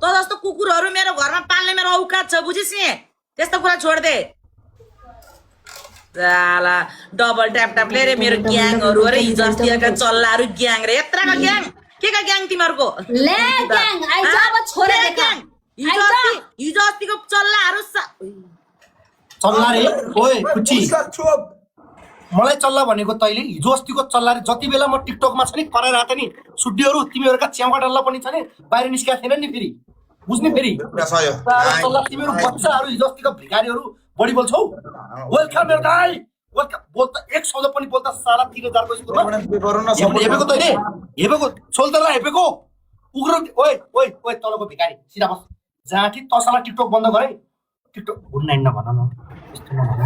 तँ जस्तो कुकुरहरू मेरो घरमा पाल्ने मेरो औकात छ बुझिस् नि त्यस्तो कुरा छोड्दे साला डबल ट्याप ट्याप लिएर मेरो ग्याङहरू अरे हिजो अस्तिका चल्लाहरू ग्याङ रे यत्रका ग्याङ के का ग्याङ तिमीहरूको ले ग्याङ आइज अब छोरे ग्याङ हिजो अस्तिको चल्लाहरू चल्ला रे ओए कुची मलाई चल्ला भनेको तैले हिजो अस्तिको चल्लाले जति बेला म टिकटकमा छ नि कराइरहेको थिएँ नि सुड्डीहरू तिमीहरूका च्याउका डल्ला पनि छ नि बाहिर निस्केका थिएन नि फेरि बुझ्ने फेरि चल्ला तिमीहरू बच्चाहरू हिजो अस्तिको भिखारीहरू बढी बोल्छौ वेलकम मेरो दाइ वेलकम बोल्दा एक शब्द पनि बोल्दा साला 3000 को स्कुलमा हेपेको तैले हेपेको छोल्दला हेपेको उग्र ओए ओए ओए तलको भिखारी सिधा बस जाठी तसला टिकटक बन्द गरे टिकटक हुन्न नभन न यस्तो नभन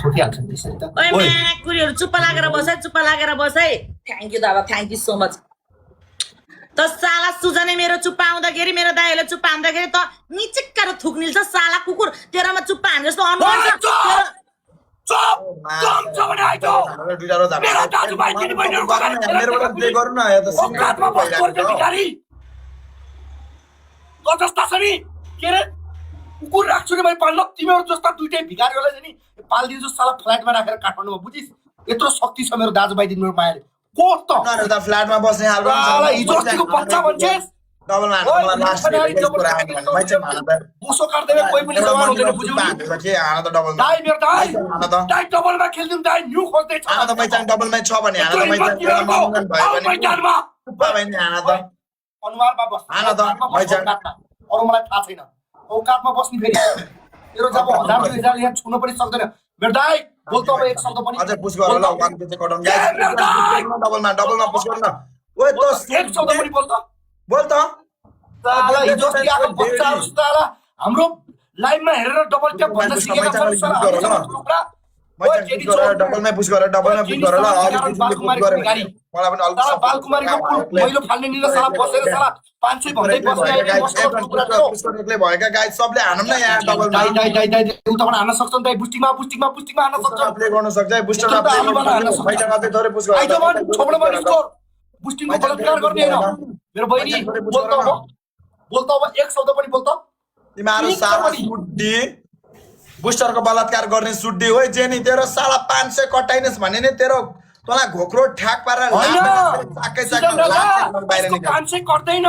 सोचिहाल्छ त्यसरी त ओए म्याकुरीहरू चुप्प लागेर बस है थ्याङ्क यू दादा थ्याङ्क यू सो मच त साला सुजने मेरो चुप्पा आउँदाखेरि मेरो दाइले चुप्पा हान्दाखेरि त निचिक्कार थुक निल्छ साला कुकुर तेरामा चुप्पा हाने जस्तो अनुहार छ कम छ भने आइतो मेरो दाजुभाइ दिदीबहिनीहरुको मेरोबाट प्ले गर्नु न या त औकातमा बस्नु पर्छ भिखारी कजस्ता छ नि के रे कुकुर राख्छु नि मैले पाल्न तिमीहरू जस्ता दुईटै भिखारीहरूलाई नि पालिदिन्छु साला फ्ल्याटमा राखेर काठमाडौँमा बुझिस् यत्रो शक्ति छ मेरो दाजुभाइ दिदीबहिनीहरु मायाले कोट त न त फ्ल्याटमा बस्ने हाल साला हिजो अस्तिको बच्चा भन्छेस् डबल मार्नु लास्ट बोसो काट्दै कोही पनि जवान हुँदैन बुझ्यौ नि के हाना त डबल दाइ मेरो दाइ डबलमा खेल्दिम दाइ न्यू खोज्दै छ हाना त मैचाङ डबलमै छ भने हाना त मैचाङ भयो मैदानमा उप्पा भइने हाना त अनुहारमा बस्छ हाना त मैचाङ अरु मलाई थाहा छैन औकातमा बस्नी फेरि तेरो जब 1000 यहाँ छुन पनि सक्दैन मेरो दाइ बोल त अब एक शब्द पनि अझै पुश गर ल वान पिचे कटम डबलमा पुश गर्न ओए त एक शब्द पनि बोल त बोल त साला हिजो अस्ति आएको बच्चाहरु साला हाम्रो लाइभमा हेरेर डबल ट्याप भन्न सिकेका छन् साला डबलमै पुश गर ल अलिकति पुश गर मलाई पनि अलिक बालकुमारीको पहिलो फाल्ने निले साला बसेर साला 500 भन्दै बस्ने भएका गाइस सबले हानम न यहाँ डबलमा दाइ उताबाट हान्न सक्छन् दाइ बुस्टिङमा हान्न सक्छन् प्ले गर्न सक्छ है बुस्टर मैचाङ अझै थोरै पुश गर आइज मन छोड्न पनि स्कोर बुस्टिङको बलात्कार गर्ने हैन मेरो बहिनी बोल त अब एक शब्द पनि बोल त तिमीहरु साला सुड्डी बुस्टरको बलात्कार गर्ने सुड्डी हो जेनी तेरो साला 500 कटाइनेस् भने नि तेरो तँलाई घोक्रो ठ्याक पारेर चाकै बाहिर निकाल 500 कट्दैन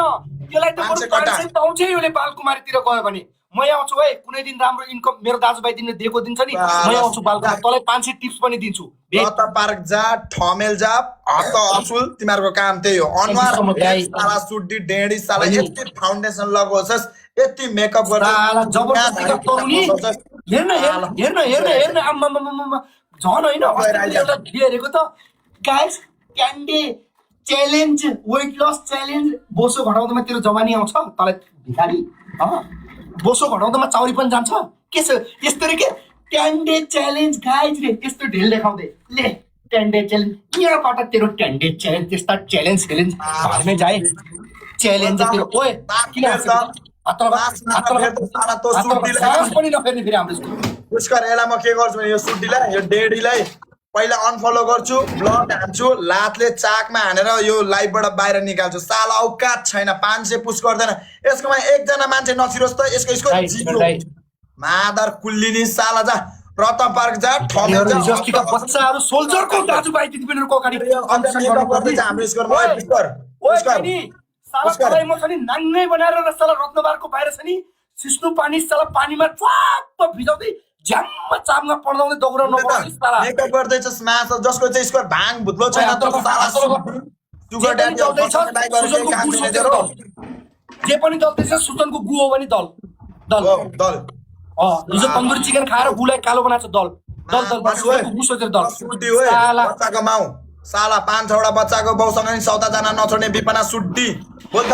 त्यसलाई त 500 त आउँछ यो बालकुमारीतिर गयो भने म आउँछु है कुनै दिन राम्रो इन्कम मेरो दाजुभाइ दिने दिएको दिन्छ नि म आउँछु बालकुमारी तँलाई 500 टिप्स पनि दिन्छु त पार्क जा ठमेल जा हत असुल तिमीहरुको काम त्यही हो अनुहार साला सुड्डी डेडी साला यति फाउन्डेसन लगाउँछस् यति मेकअप गर्छ साला जबरजस्ती तरुनी हेर्न आम्मा झन् हैन एउटा हेरेको त guys candy challenge weight loss challenge बोसो घटाउँदामा तेरो जवानी आउँछ तँलाई भिखारी बोसो घटाउँदामा चाउरी पनि जान्छ के छ यस्तो रे के क्यान्डी च्यालेन्ज गाइस रे यस्तो ढेल देखाउँदै ले क्यान्डी च्यालेन्ज यहाँबाट तेरो क्यान्डी च्यालेन्ज त्यस्ता च्यालेन्ज घरमै जाए च्यालेन्ज तेरो ओए किन पनि नफेर्ने फेरि हाम्रो पुष्कर यसलाई म के गर्छु भने यो सुड्डीलाई यो डेडीलाई पहिला अनफलो गर्छु ब्लक हान्छु लातले चाकमा हानेर यो लाइभबाट बाहिर निकाल्छु साला औकात छैन 500 पुश गर्दैन यसकोमा एकजना मान्छे नछिरोस् त यसको मादर कुल्लिनी साला जा रतन पार्क जा ठमेल जा जस्तिका बच्चाहरु सोल्जरको दाजुभाइ दिदीबहिनीहरुको अगाडि अन्सन गर्दै छ हाम्रो स्कोरमा पुष्कर साला म छ नि नाङ्गै बनाएर साला रत्नबारको बाहिर छ नि सिस्नु पानी साला पानीमा च्वाप भिजाउँदै झ्याम्म चाममा पड्दाउँदै दौडाउन नपर्छ साला मेकअप गर्दै छ स्मास जसको चाहिँ स्कोर भाङ भुत्लो छैन त साला सुगर ड्याडी जे पनि दल्दैछ सुजनको गु हो भने दल हिजो तन्दुरी चिकन खाएर गुलाई कालो बनाएको दल गु सोचेर दल सुड्डी हो बच्चाको माउ साला 5-6 वटा बच्चाको बाउसँग नि 14 जना नछोड्ने विपना सुड्डी बोल त